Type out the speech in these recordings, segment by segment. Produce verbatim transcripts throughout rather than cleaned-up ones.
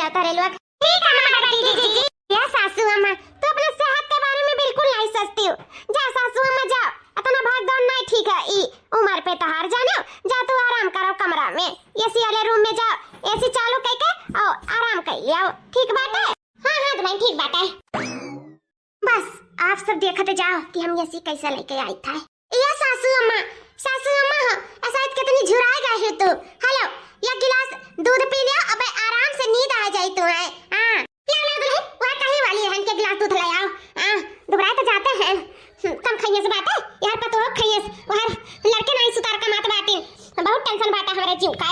तोहरे लोग। ठीक है, हमार बड़की जीजी। या सासू अम्मा, तू अपने सेहत के बारे में बिल्कुल नहीं सोचती हो। जा सासू अम्मा, जाओ, इतना भाग दौड़ नहीं ठीक है ई उम्र पे तोहार, जानो। जा तू आराम करो कमरा में, एसी वाले रूम में जाओ, एसी चालू करके और आराम कर लियो, ठीक बाटे? हाँ, हाँ, दुल्हन, ठीक बाटे। बस, आप सब देखत जाओ कि हम एसी कैसे लेके आई था। या सासू अम्मा, सासू अम्मा हो, ऐसा कितनी झुराए गए हो तू। हेलो, या गिलास दूध पी लियो, अबे आराम से नींद आ जाए तू है। हाँ, ला, ला दुल्हन, वह कहीं वाली है, इनके गिलास दूध ले आओ। हाँ, दुबराए तो जाते हैं। हम्म, कम खइयस बाटे, यार पतोह खइयस, वह लड़के नहीं सुतार कमात बाटे। बहुत टेंशन बाटे हमारे जीव का।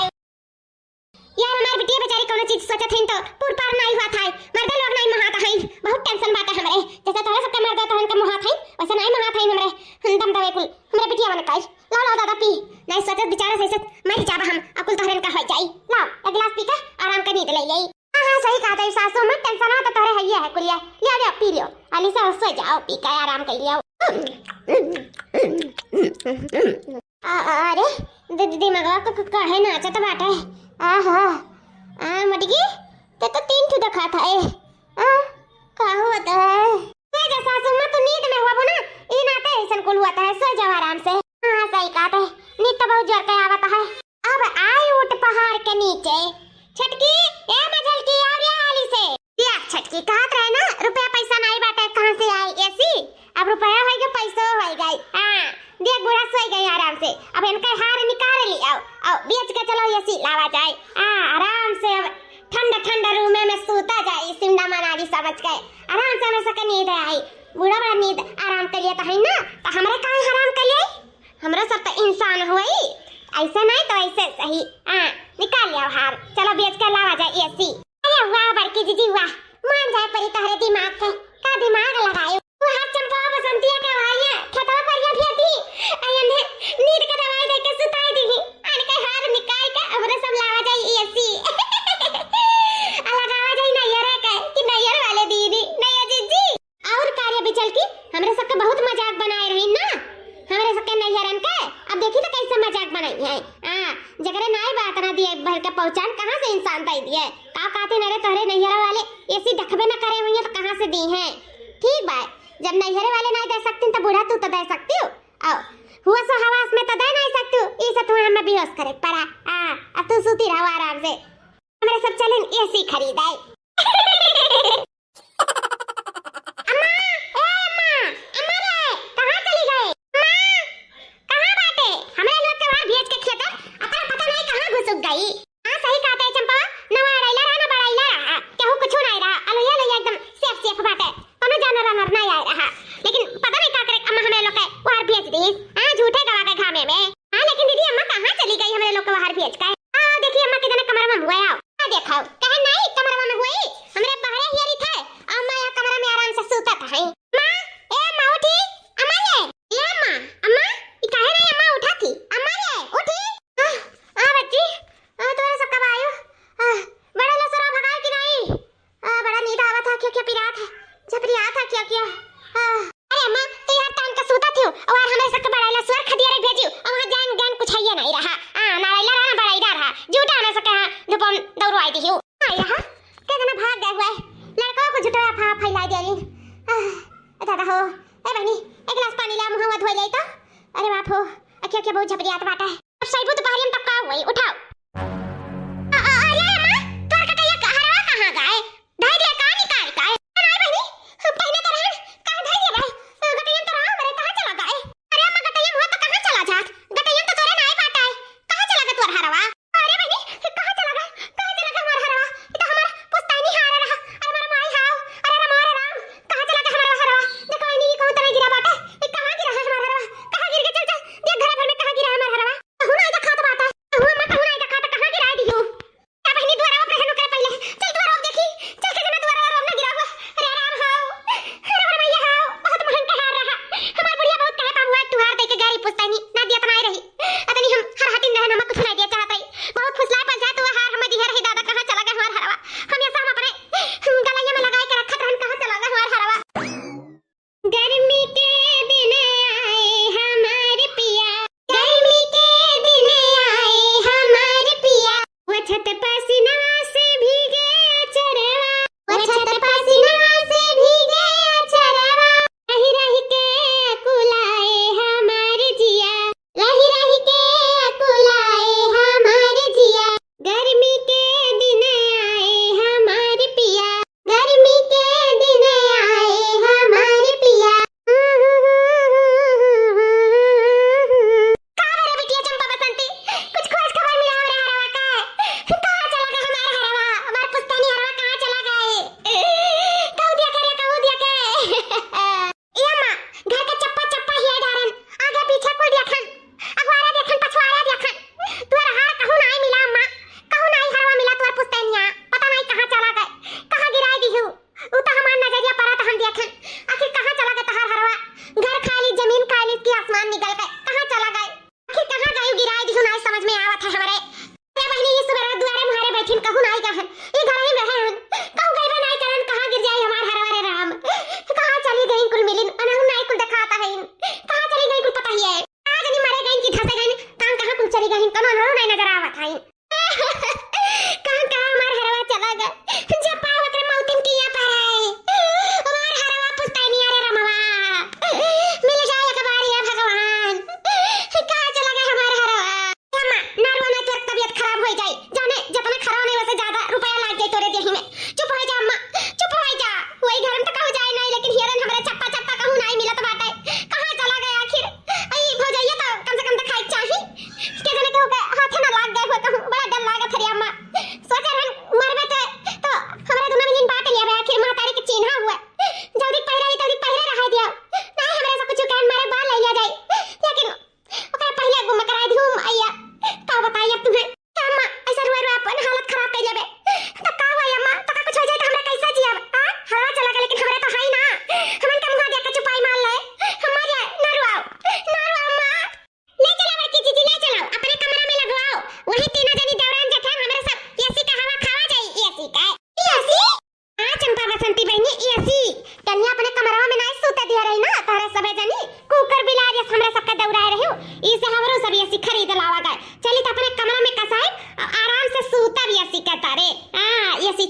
यार, हमार बिटिया बेचारी कौनो चीज सोचत हईन तो पूर पार नाई हुआ था। मर्दे लोग नाई मोहात हईन। बहुत टेंशन बाटे हमरे। जैसे तोहरे सबके मर्दे तोहरन के मोहात हईन, वैसे नाई मोहात हईन हमरे। हम दम दवे कुल। हमरे बिटिया मन काई। लाओ, लाओ दादा पी। नाई सोचत बिचारा से सोचत मर जाब हम। अकुल तोहरन का हो जाई। लाओ, एक गिलास पी के आराम के नींद ले लेई। हाँ, हाँ, सही कहा था सासू, मत टेंशन, तो तोहरे हइये है कुलिया। लियो, लियो, पी लियो। अली से सो जाओ, पी के आराम कर लियो। अ-, अरे, दि-, दि-, दिमागवा क-, क-, काहे नाचत बाटे? आहा, आ, मटकी, ते तो तीन ठो देखात है। आ, का होत है? सो जा सासू माँ, तू नींद में हुआ ना, ई नाते ऐसन कुल हुआ है, सो जाओ आराम से। हाँ, सही कहा थे, नींद तो बहुत जोर के आवत है। अब आई ऊँट पहाड़ के नीचे, छोटकी, ए मझलकी, आओ रे हाली से। देख छोटकी, कहत रहे ना, रुपया पैसा नाई बाटे, कहाँ से आई एसी? अब रुपया होई गए, पैसो होई गए। हाँ, देख बूढ़ा सोई गए आराम से। अब इनके हार निकाल लियो, आओ, बेच के चलो एसी लावा जाए। हाँ, आराम से अब ठंडा ठंडा रूमे में सूता जाए, शिमला मनाली समझ के। आराम से हमें सके नींद आई, बूढ़ा बड़ा नींद आराम कर लिया तो है ना, तो हमरे काहे हराम कर लिए? हमरो सब तो इंसान हुई, ऐसे नहीं तो ऐसे सही। हाँ, निकाल लियो हार, चलो बेच के लावा जाए एसी। अरे वाह बड़की जीजी वाह, मान जाए परी तोहरे दिमाग के, का दिमाग लगाए। वो हाथ चंपा बसंतिया के भाई है, खेतवा करिया भी थी, आई हमने नींद के दवाई दे के सुताई दी, आन के हार निकाल के हमरे सब लावा जाए एसी। आ लगावा जाए नैहरे के, कि नैहर वाले दीदी, नैया जीजी। और कार्य बिचल की हमरे सबके बहुत मजाक बनाए रही ना, हमरे सबके नैहरन के। अब देखी तो कैसे मजाक बनाई है। हाँ, जगरे नाई बात ना दिए भर के पहचान, कहाँ से इंसान दे दिए? का कहते न रे तोहरे नैहर वाले एसी देखबे न करे हुई तो कहाँ से दी है? ठीक बा, जब नैहरे वाले नाई दे सकती तो बूढ़ा तू तो दे सकती हो। आओ, हुआ सो हवास में तो दे नहीं सकती हो, ई से तुम्हें हमें बेहोश करे पड़ा। हाँ, अब तू सूती रहो आराम से, हमरे सब चलन एसी खरीदाए। अम्मा, ए अम्मा, अम्मा रे, कहाँ चली गए? अम्मा, कहाँ बाटे? हमरे लोग के वहाँ भेज के खेते, अपना पता नहीं कहाँ घुसुक गई। हाँ, सही कहते है चंपा, ना वहाँ अड़ैला रहा, ना बड़ैला रहा, केहू कुछ नहीं रहा, अलुया लुया एकदम safe safe बाटे, कोनो जानवर वानवर नहीं आए रहा। लेकिन पता नहीं का करे अम्मा हमरे लोग के वहाँ भेज दी। हाँ, झूठे गवा के घामे में। हाँ, लेकिन दीदी अम्मा कहाँ चली गई हमरे लोग के वहाँ भेज के? हाँ, देखिए अम्मा कितने कमरा में हुए आओ। आ देखो, कहे नहीं कमरवा में हुई, हमरे बहरे हियरी थे, अम्मा यहाँ कमरा में आराम से सूतत है। माँ, ए माँ उठी, अम्मा ये, ए अम्मा, अम्मा, ई काहे नहीं अम्मा उठा थी, अम्मा ये, उठी। आ, आ बच्ची, आ तोरे सब कब आयो? आ, बड़े लसुरा भगाए कि नहीं? आ, बड़ा नींद आवत है, क्यों, क्यों पिरात है, झपरियात है, क्यों, क्यों? आ, अरे अम्मा, तू यार तान का सूता थियो, और हमरे सबके बड़ा लसुआ खदिया रे भेजियो, और वहाँ जान ज्ञान कुछ है ये नहीं रहा। आ, ना रैला रहा, ना बड़ैला रहा, झूठा हमरे सबके हाँ धुपम दौड़वाई दिहियो। आई रहा, के जना भाग गए हुए, लड़का को झूठा फा फैला दिया ली। आ, दादा हो, ए बहनी, एक गिलास पानी ला, मुँह धोई ले तो। अरे बाप हो, अखिया अखिया बहुत झपरियात बाटा है। अब सैबू दोपहरिया में तब का हुई, उठाओ। अ-, अ-, अरे अम्मा, तोर कटैया क-, हरवा कहाँ गए? धइ दिया का निकाल के? अरे बहिनी, हम पहिने तो रहन, कहाँ धइ दिया बा? गटैया तो रहा, हमरे कहाँ चला गए? अरे अम्मा, गटैया हुआ तो कहाँ चला जात? गटैया तो तोरे नाई बाटा है। कहाँ चला गए तोर हरवा? अरे बहिनी, कहाँ चला गए? कहाँ चला गए हमार हरवा? ये तो हमार पुश्तैनी हार रहा। अरे हमार माई हाव। अरे हमार राम, कहाँ चला गए हमार हरवा? देखो, इन्हीं कौन तरह गिरा बाटा? ये कहाँ गिरा है हमार हरवा? कहाँ गिर गए? चल, चल, देख घर भर में कहाँ गिरा है हमार हरवा? कहूँ नाई देखात बाटे, कहूँ अम्मा, कहूँ नाई देखात।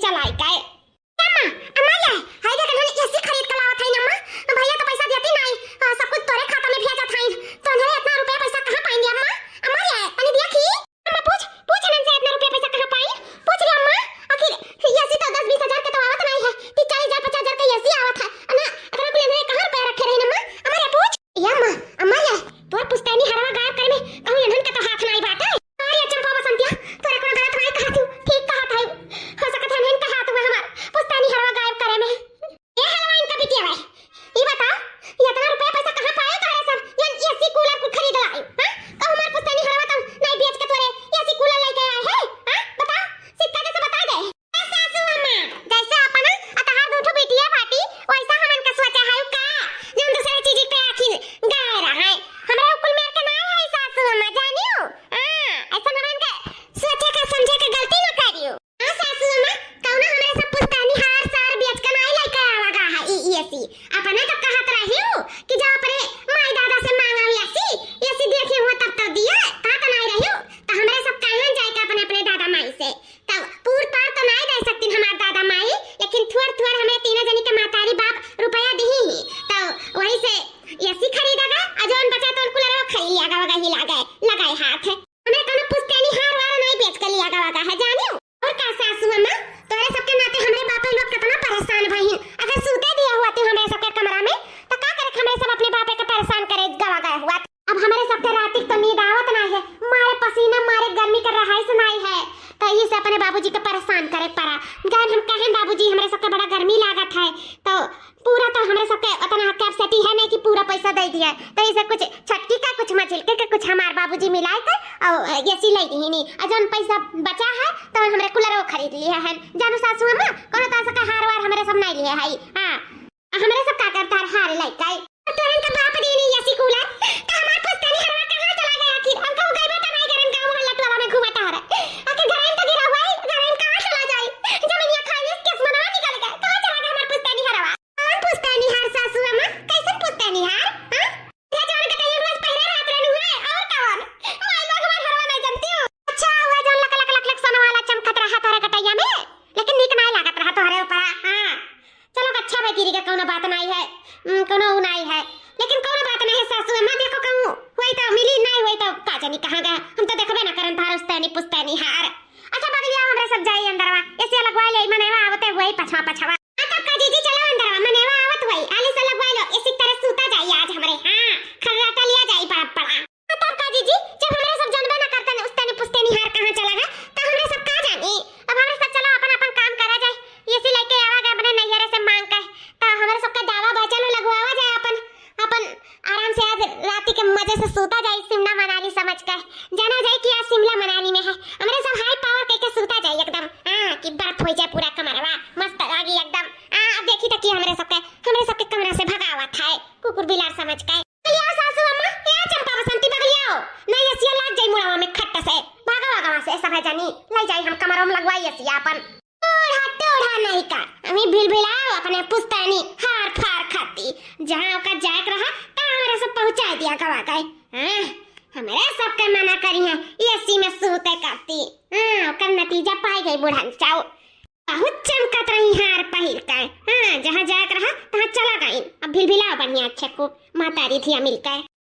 चलाई के। अम्मा, अम्मा ये, हाय देख, इन्हन एसी खरीद के लावत हईन अम्मा। भैया तो पैसा देती नाई, आ, सब कुछ तोरे खाता में भेजत हईन। तो इन्हन इतना रुपया पैसा कहाँ पाएंगे अम्मा? अम्मा ये, तनी देखी। अम्मा पूछ, पूछ इन्हन से इतना रुपया पैसा कहाँ पाई? पूछ ले अम्मा, आखिर एसी तो दस बीस हजार के तो आवत नाई है। तीस चालीस हजार, पचास हजार के एसी आवत है। ना, अगर कुल इन्हन कहाँ रुपया रखे रही अम्मा? अम्मा ये पूछ। ए अम्मा, अम्मा ये, तोर पुस्तैनी हरवा गायब करे में कहूँ इन्हन के तो हाथ नाई बाटे। अरे चंपा बसंतिया, तोरे कोनो गलत नाई कहत हूँ, ठीक कहत है। हो सकत है इन्हन के हाथ हुआ हमार पुस्तैनी हरवा गायब करे में। ए हलवाइन का बिटिया भाई, ई बताओ, ये इतना रुपया पैसा कहाँ पाए तोहरे सब? ये एसी कूलर कुल खरीद लाई, हाँ? कहूँ हमार पुस्तैनी हरवा तो नाई बेच के तोरे एसी कूलर लेके आए हैं, हाँ? बताओ, सिक्का जैसे बता दे। ए सासू अम्मा, जैसे अपन अतहार दू ठो बिटिया बाटी, वैसा हमन का सोचा है का? जौन दूसरे चीज पे आखिर गए रहे। हमरा कुल मेर के नाई है सासू अम्मा, जानियो? हाँ, ऐसा हमन के सोचे के समझे के गलती न करियो। हाँ सासू अम्मा, कौनो हमरे सब पुस्तैनी हार सार बेच के नाई लेके आवा गा है ई एसी। अपने तो कहत रही हूँ कि जब अपने माई दादा से मांगा एसी, एसी देखे हुआ तब तो दिए, कहत नाई रही हूँ, तो हमरे सब कहन जाए के अपने अपने दादा माई से। तब पूर पार तो नाई दे सकतीन हमार दादा माई, लेकिन थोड़ थोड़ हमरे तीनों जनी के मातारी बाप रुपया दिही ही। तो वही से एसी खरीदा गा, और जौन बचा तो कुलरवा खरीद लिया गा, वगैरह ही लागे, लगाए हाथ। हमरे कोनो पुस्तैनी हार वार नाई बेच के लिया गा, वगैरह है, जानियो? और का सासू अम्मा, तोहरे सबके नाते हमरे बापे लोग कितना परेशान भइहिन। अगर सूते दिए हुआ तू हमरे सबके कमरा में, तो का करे हमरे सब अपने बापे के परेशान करे गवा गए हुआ। अब हमरे सबके राती तो नींद आवत ना है, मारे पसीना, मारे गर्मी के रहाइश नाई है, तो ई से अपने बाबूजी के परेशान करे पड़ा। जौन हम कहें, "बाबूजी, हमरे सबके बड़ा गर्मी लागत है," तो पूरा तो हमरे सबके उतना capacity है नहीं कि पूरा पैसा दे दिया, तो इसे कुछ छोटकी का, कुछ मझिलके के, कुछ हमार बाबूजी मिलाए के और एसी ले दिहिनी। और जौन पैसा बचा है, तो हमरे कूलरो खरीद लिया है। जानू सासू अम्मा, कोनो तरह से हार वार हमरे सब नहीं लिए है। हाँ, हमरे सब का करता है हार लाई काई? तोरन का बाप दीनी एसी कूलर, तो हमार पुस्तैनी हरवा कहाँ चला गया आखिर? हमका वो गइबे तो नहीं करन, गाँव मोहल्ला टोला में घूमत आ रहे। आखिर घर में तो गिरा हुआ है, घर में कहाँ चला जाए? जमीनिया खाई में किस्मतवा निकल गए, कहाँ चला गया हमार पुस्तैनी हरवा? कौन पुस्तैनी हार सासू अम्मा? कैसन पुस्तैनी हार? हाँ? ये जौन कटैया में आज पहिरे रहत रहनू है, और कौन? माई लोग हमार हरवा नहीं जानती हो। अच्छा, हुआ जौन लक लक लक लक सोना वाला चमकत रहा तोहरे कटैया में, लेकिन नीक नाई लागत रहा तोहरे ऊपर। हाँ, चलो अच्छा भाई, गिरी के कौनो बात नाई है, उम, कौनो उ नाई है, लेकिन कौनो बात नहीं है सासू अम्मा, देखो कहूँ हुई तो मिली, नहीं हुई तो का जानी कहाँ गया, हम तो देखबे ना करन तोहर उस्तैनी पुस्तैनी हार। अच्छा बगलिया, हमरे सब जाई अंदरवा, एसी लगवा ले, मनेवा आवते हुए पछवा पछवा। हाँ, तब का जीजी, चलो अंदरवा, मनेवा आवत हुई, आली से लगवा लो, एसी तरह सूता जाई आज हमरे। हाँ, खर्राटा लिया जाई पड़ा पड़ा। हाँ, तब का जीजी, जब हमरे सब जानबे ना करतन उस्तैनी पुस्तैनी हार कहाँ चला गया, तो हमरे सब का जानी? अब हमरे सब चलो अपन अपन काम करा जाए, एसी लेके आवा गए अपने नैहरे से मांग के, तो हमरे सबका दावा बचल हो, लगवावा जाए अपन, अपन आराम से आज राती के मजे से सूता जाए, शिमला मनाली समझ के। जाना जाए कि आज शिमला मनाली में है, हमरे सब हाई पावर कह के सूता जाए एकदम, हाँ, कि बर्फ हो जाए पूरा कमरवा, मस्त लागी एकदम। हाँ, अब देखी तो कि हमरे सबके, हमरे सबके कमरा से भगावत है कुकुर बिलार समझ के। बगलियाओ सासू अम्मा, ए चंपा बसंती बगलियाओ, नहीं एसिया लाग जाई मुड़वा में खट्ट से, भागा भागा वहाँ से, सब है जानी, ले जाई हम कमरवा में लगवाई एसिया अपन। ओढ़ा टोढ़ा नहीं का, अमी भिलभिलाओ अपने पुस्तैनी हार फार खाती, जहाँ ओकर जाए के रहा, तहाँ हमरे सब पहुँचा दिया गवा गए। हाँ, हमरे सबके मना करी है एसी में सूते करती। हाँ, ओकर नतीजा पाई गई बुढ़न चाऊ। बहुत चमकत रही हार पहिर के। हाँ, जहाँ जाए के रहा, तहाँ चला गई। अब भिलभिलाओ बढ़िया अच्छे खूब, मातारी धिया मिल के।